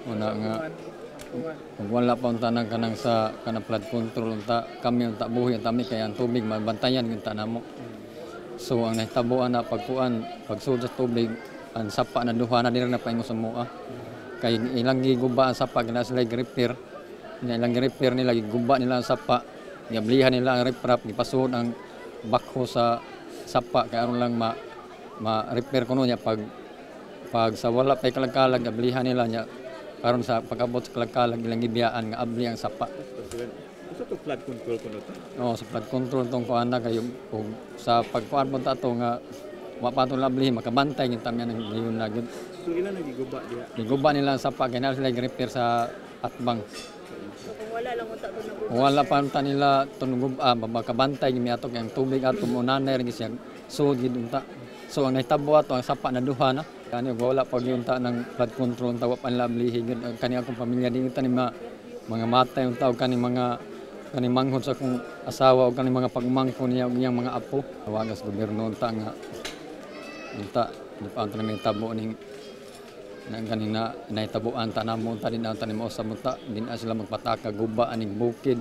Una nga kung wala pa unta nang kanang sa kanang flood control, unta kami unta buhi unta mi kay ang tubig mabantayan unta namo. So ang nahitabuan na pagkuan, pagsud sa tubig, ang sapa na duha na dira na paingon sa mua. Kay ilang giguba ang sapa, gina sila repair. Nya ilang repair nila, giguba nila ang sapa. Giablihan nila ang riprap, gipasuod ang backhoe sa sapa kay aron lang ma ma-repair kuno. Niya pag pag sa wala pay kalagkalag, ablihan nila. Nya karon sa pag-abot sa kalagkalag, ilang gibiyaan nga abli ang sapa. Usa to flood control kuno to? Oo, sa flood control tong kuan na kayo ug sa pagkuan po ta to nga wa pa tong labli makabantay gyud ta ng leon na gyud. So ilan nagiguba diha? Giguba nila ang sapa kay naa sila repair sa atbang. So kung wala lang unta to naguba. Kung wala pa unta nila tunugub makabantay gyud mi ato kay ang tubig ato mo nanay rin siya sud gid unta. So ang nahitabo ato, ang sapa na duha na. Kani wala pa gyud unta ng flood control unta, wa pa nila ablihi gyud. Ang kani akong pamilya di unta ni ma, mga matay unta og kani mga kani manghod sa akong asawa o kani mga pagmangko niya ug iyang mga apo. Tawagas gobyerno unta nga unta di pa unta na may tabo ning na ganing na nahitabuan ta namo unta din unta ni mausab unta din na sila magpataka guba aning bukid.